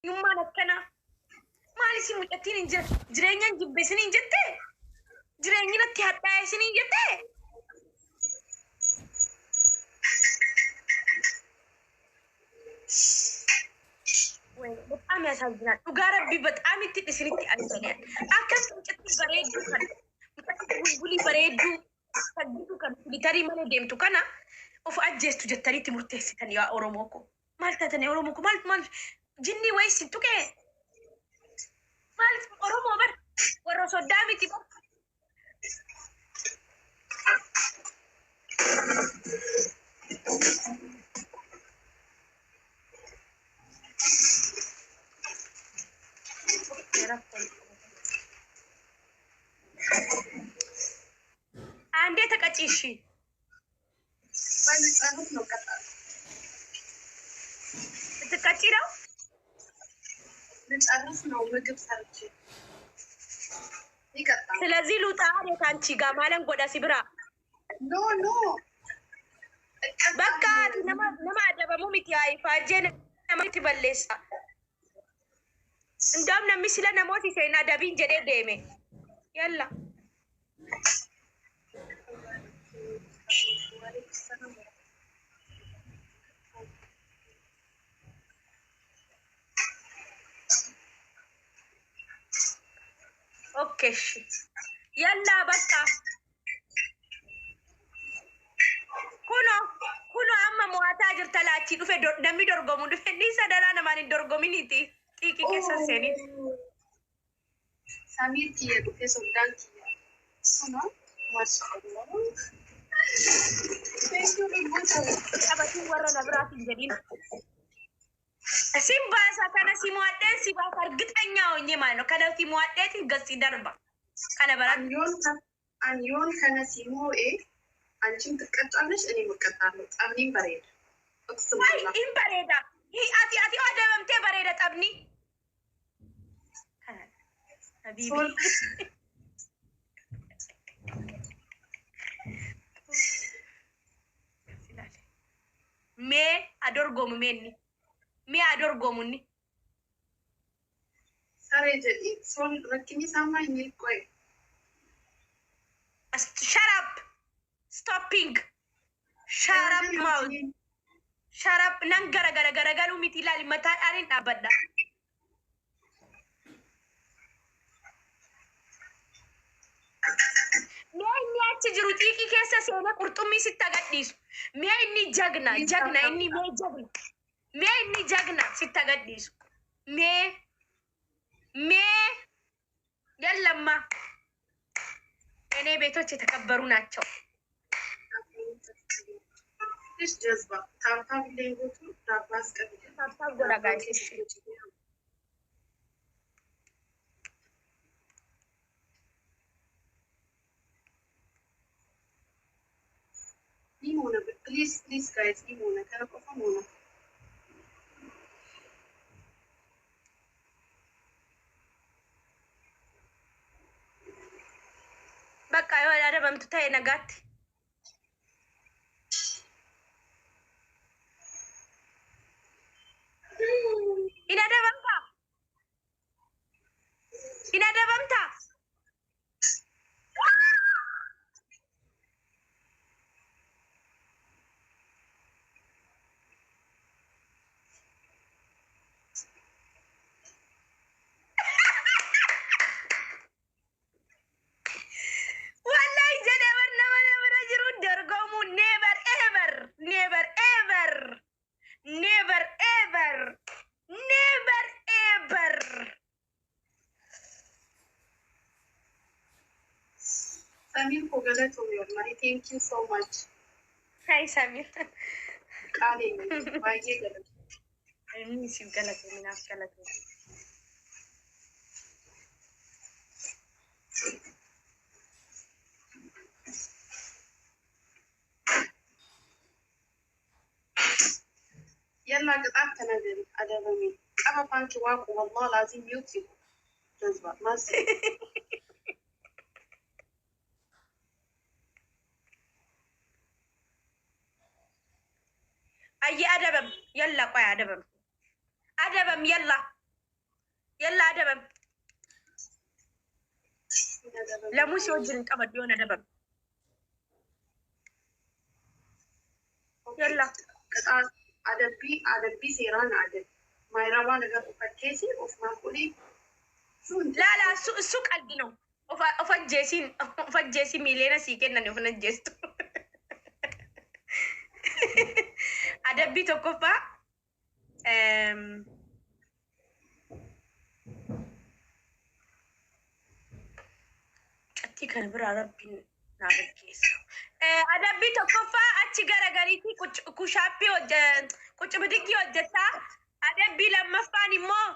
Eenyummaan akkanaa maal isin mucattiin hin jira jireenyaan jibbe isiniin jettee jireenyi natti hadhaa'e isiniin jettee ወይ በጣም ያሳዝናል። dhugaa rabbi በጣም itti isinitti arganii akkas mucattii bareedduu kana mucattii bulbulii bareedduu saggituu kan filitarii malee deemtu kana of ajjeestu jettaniitti murteessitan yaa Oromoo ko maal taatanii Oromoo ko maal maal jinnii wayii si tuqee maal Oromoo bar warra soddaa miti bar. አንዴ ተቀጪ እሺ። በነፃነት ነው እቀጣለሁ። ልትቀጪ ነው? ልጨርስ ነው ምግብ ሰርቼ ይቀጣል። ስለዚህ ልውጣ እኔ ከአንቺ ጋር maalan godha si bira No, no. Bakka ati nama adabamuu miti haa ifaajjee namatti balleessa. Ndaam namni sila namooti seenaa adabiin jedhee deeme. Yalla. Okay እሺ. Yalla bakka. Kuno kuno amma mo'ataa jirta laachii dhufe namni dorgomu dhufe ni sadaraa namaan hin dorgominiiti. Xiiqii keessa seenit. Samiir kiyya dhufe soddaan kiyya. Suna maashaallah. Thank you lubbuu ta'e. Taphatiin warra na biraatiin jedhin. Sin baasa kana si mo'adheen si baasa እርግጠኛ ሆኜ ማለት ነው። Kana si mo'adheetiin gassi darba. Kana baratti. Ani yoon kana si moo'e አንቺም ትቀጫለሽ እኔም እቀጣለሁ። Taphniin bareeda. Uqsum Ay, hin bareeda. Ati adabamtee bareeda taphni. Kana. Habiibi. Sol Mee adorgomu meenni. Mee adorgomu inni. Saree jedhi sol rakkinni isaa maa inni qo'e. Shut up. Stopping. Shut up mouth. Shut up. Nan gara gara garagaluu miti ilaali mataadhaan hin dhaabbadha. Mee inni achi jiru xiiqii keessa seenee qurxummii sitti agadhiisu. Mee inni jagna jagna inni mee jagna. Mee inni jagna sitti agadhiisu. Mee mee yallamma እኔ ቤቶች የተከበሩ ናቸው። ትንሽ ጀዝባ tap tap illee gootu daabbaas qabi. Tap tap godha guys. Ni moona, please, please guys, ni moona kana qofa moona. በቃ yoo adabamtu ta'e nagaatti. Hin adabamtaa? Hin adabamtaa? Wallahi jedhee bar nama na bira jiru dorgomuu never ever, never ever, never ever, never ever. Samiin koo galatoomi wallahi, thank you so much. Hi Samir. Qaalee baay'ee galatoomi. Inni siif galatoomi, naaf galatoomi. Yalla ቅጣት ተናገሪ። Adabame qaba faanki waaqu wallah laazim mute ጀዝባ ማስ Ayyee adabam yalla qoy adabam adabam yalla. Yalla adabam. Lamuu si wajjin hin qabadhu yoon adabame. Yalla. ቅጣት adabbii adabbii seeraan adabi ማይረባ ነገር uffatteesi ofumaa godhee Laala እሱ ቀልድ ነው። Of ajjeesiin of ajjeesii miiliyoona sii kennan of ajjeestu. Adabbii tokkoffaa cattii kana biraa rabbiin naa gaggeessa. Adabbii tokkoffaa achi garagariitii kushaappii quccibidiggii hojjetaa. Adabbii lammaffaan immoo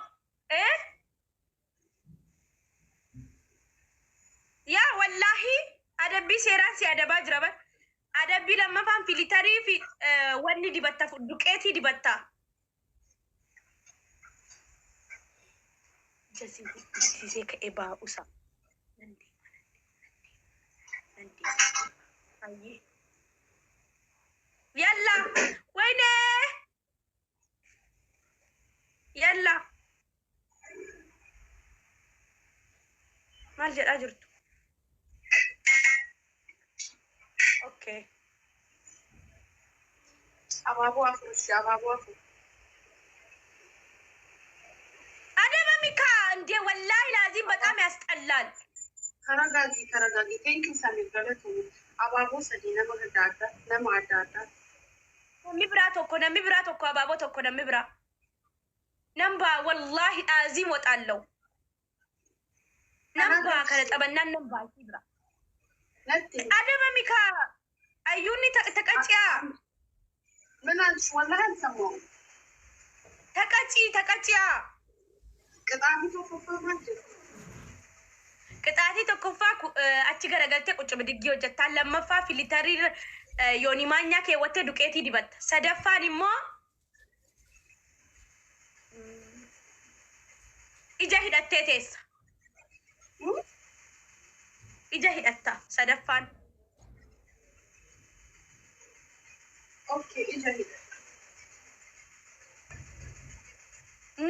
yaa wallaahi adabbii seeraan si adabaa jira bar. Adabbii lammaffaan filitarii fi wanni dibatta duqeetii dibatta. Ija si guddisiisee ka'ee baa'usa. Nan deema, nan deema, nan deema, nan deema. Ayyee. Yalla! Wayne! Yalla! Maal jedhaa jirtu? Okay. Abaaboo afur እሺ፣ abaaboo afur. Adabami kaa እንዴ! ወላሂ ላዚም በጣም ያስጠላል። ተረጋጊ ተረጋጊ። Thank you Samir galatoomi. Abaaboo sadii nama adda addaa nama adda addaa. Namni biraa tokko, namni biraa tokko, abaaboo tokko, namni biraa. Nan baa wallaahi aaziim ወጣለሁ። Nan baa kana xabannaan nan baa isii bira. Natti Adabami kaa ayyuunni ተቀጪያ. ምን አልሽ? ወላሂ አልሰማሁም። ተቀጪ ተቀጪያ. Qixaatii tokkoffaa maal jedhu? Qixaatii tokkoffaa achi garagaltee quccibidiggii hojjettaa. Lammaffaa filitarii yooni maanyaa keewwattee duqeetii dibatta. Sadaffaan immoo ija hidhattee teessa. Ija hidhatta sadaffaan. Okay, ija hidha.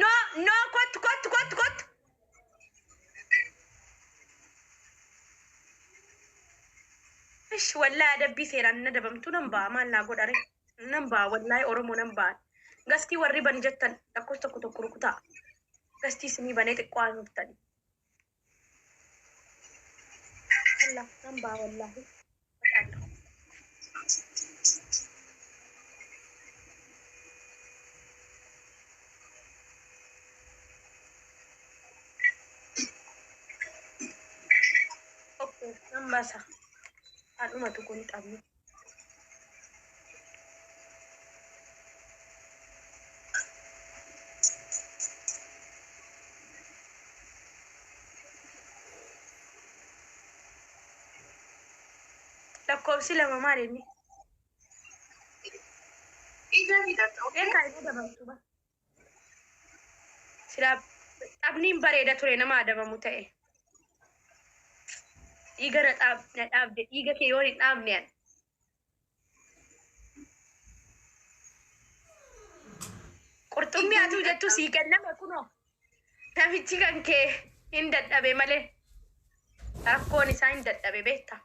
No, no, kottu, kottu, kottu, kottu. Ish, wallahi adabbii seeraan na dabamtu nan ba'a maal naa godhare nan ba'a wallahi Oromoo nan ba'a. Gastii warri bani jettan lakkoofsa tokko tokko rukutaa. Gastii isinii banee xiqqoo haasooftani. Wallah nan ba'a wallahi. Dhaqaallu. Okay, nan baasa. Haadhumatu kun xabni. Lakkoofsi lama maal inni? Ija hidhatta. Okay. Eekaa inni dabaltu ba. Silaa xabniin bareeda ture nama adabamu ta'e. Dhiiga na na dhaabde dhiiga kee yoo hin dhaabne ani. Qurxummii atuu jettu sii kenname kunoo. Namichi kan kee hin dadhabe malee. Rakkoon isaa hin dadhabe beektaa.